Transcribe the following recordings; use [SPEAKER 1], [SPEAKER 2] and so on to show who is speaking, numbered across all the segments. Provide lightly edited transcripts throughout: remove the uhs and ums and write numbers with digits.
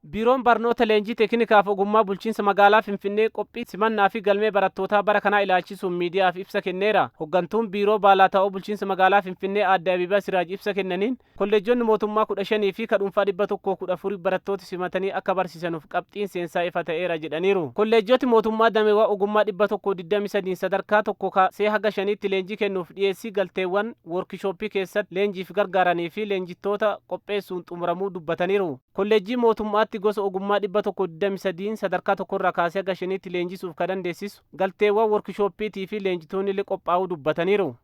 [SPEAKER 1] Biiroon Barnoota, Leenjii Teeknikaaf Ogummaa Bulchiinsa Magaalaa Finfinnee qophii simannaa fi galmee barattootaa bara kanaa ilaalchisuun miidiyaaf ibsa kenneera. Hoggantuun Biiroo Baalaataa'oo Bulchiinsa Magaalaa Finfinnee Aadde Abiibaa Siraaj ibsa kennaniin, kolleejjonni mootummaa 15 fi ka dhuunfaa 114 barattoota simatanii akka barsiisanuuf qabxiin seensaa ifa ta'eera jedhaniiru. Kolleejjoti mootummaa dameewwan ogummaa 123 sadarkaa 1 kaasee haga 5tti leenjii kennuuf dhiyeessii galteewwan woorkishooppii keessatti leenjiif gargaaranii fi leenjittoota qopheessuun xumuramuu dubbataniiru. Kolleejjii mootummaatti gosa ogummaa 123 sadarkaa tokkorraa kaasee haga 5tti leenjisuuf ka dandeessisu galteewwan woorkishooppiitii fi leenjitoonni illee qophaa'uu dubbataniiru.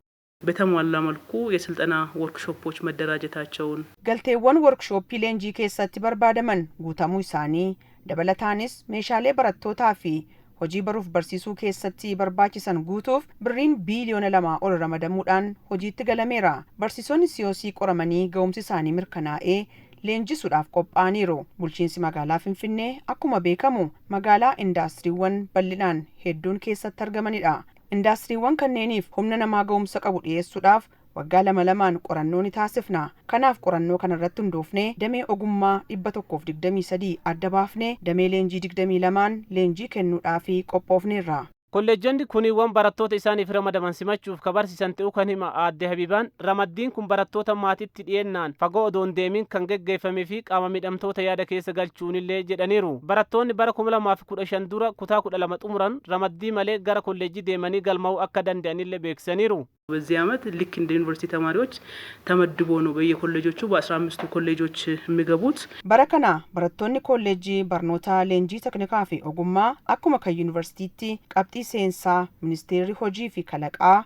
[SPEAKER 2] በተሟላ መልኩ የስልጠና ወርክሾፖች መደራጀታቸውን
[SPEAKER 3] Galteewwan workshooppii leenjii keessatti barbaadaman guutamuu isaanii, dabalataanis meeshaalee barattootaa fi hojii baruuf barsiisuu keessatti barbaachisan guutuuf birriin biiliyoona 2 ol ramadamuudhaan hojiitti galameera. Barsiisonni COC qoramanii ga'umsi isaanii mirkanaa'ee leenjisuudhaaf qophaa'aniiru. Bulchiinsi Magaalaa Finfinnee akkuma beekamu magaalaa indaastiriiwwan bal'inaan hedduun keessatti argamanidha. Indaastiriiwwan kanneeniif humna namaa ga'umsa qabu dhiyeessuudhaaf waggaa lama lamaan qorannoo ni taasifna. Kanaaf qorannoo kana irratti hundoofnee damee ogummaa 123 adda baafnee damee leenjii 22n leenjii kennuudhaaf qophoofneerra.
[SPEAKER 1] Kolleejjonni kuniiwwan barattoota isaaniif ramadaman simachuuf ka barsiisan ta'uu kan hima Aadde Habibaan, ramaddiin kun barattoota maatitti dhiyeennaan fagoo odoo hin deemin kan geggeeffamee fi qaama miidhamtoota yaada keessa galchuunillee jedhaniiru. Barattoonni bara 2015 dura kutaa 12 xumuran ramaddii malee gara kolleejjii deemanii galmaa'uu akka danda'anillee beeksisaniiru.
[SPEAKER 2] በዚህ ዓመት ልክ እንደ ዩኒቨርሲቲ ተማሪዎች ተመድቦ ነው በየኮሌጆቹ በ15ቱ ኮሌጆች የሚገቡት።
[SPEAKER 3] Bara kana barattoonni kolleejjii barnoota, leenjii teknikaa fi ogummaa akkuma kan yuunivarsiitiitti qabxii seensaa Ministeerri Hojii fi Kalaqaa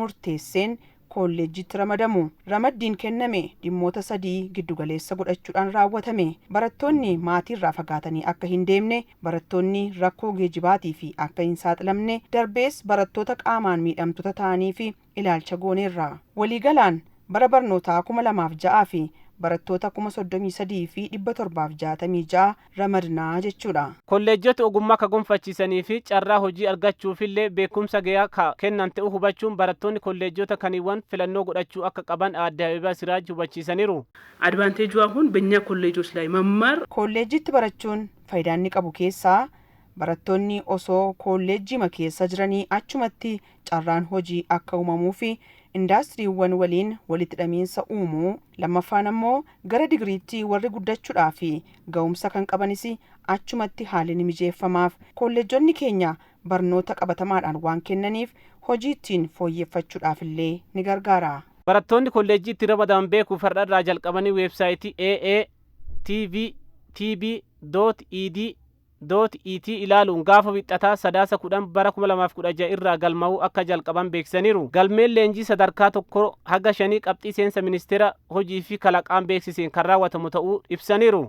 [SPEAKER 3] murteesseen kolleejjitti ramadamu. Ramaddiin kenname dhimmoota sadii giddugaleessa godhachuudhaan raawwatame. Barattoonni maatiirraa fagaatanii akka hin deemne, barattoonni rakkoo geejjibaatii fi akka hin saaxilamne, darbees barattoota qaamaan miidhamtoota ta'anii fi ilaalcha gooneerra. Waliigalaan bara barnootaa 2006 fi barattoota 33,766 ramadnaa jechuudha.
[SPEAKER 1] Kolleejjota ogummaa ka gonfachiisanii fi carraa hojii argachuufillee beekumsa gahaa ka kennan ta'uu hubachuun, barattoonni kolleejjota kaniiwwan filannoo godhachuu akka qaban Aadde Habibaa Siraaj hubachiisaniiru.
[SPEAKER 2] አድቫንቴጁ አሁን በእኛ ኮሌጆች ላይ መማር
[SPEAKER 3] Kolleejjitti barachuun faayidaa inni qabu keessaa, barattoonni osoo kolleejjima keessa jiranii achumatti carraan hojii akka uumamuu fi indaastiriiwwan waliin walitti hidhamiinsa uumuu, lammaffaan ammoo gara digiriitti warri guddachuudhaa fi ga'umsa kan qabanis achumatti haalli ni mijeeffamaaf. Kolleejjonni keenya barnoota qabatamaadhaan waan kennaniif hojii ittiin fooyyeffachuudhaaf illee ni gargaara.
[SPEAKER 1] Barattoonni kolleejjiitti ramadaman beekuuf har'a irraa jalqabanii weebsaayitii AA TV TB ed et ilaaluun gaafa Wixataa Sadaasa 10 bara 2016 irraa galmaa'uu akka jalqaban beeksisaniiru. Galmeen leenjii sadarkaa 1 haga 5 qabxii seensa Ministeera Hojii fi Kalaqaan beeksiseen kan raawwatamu ta'uu ibsaniiru.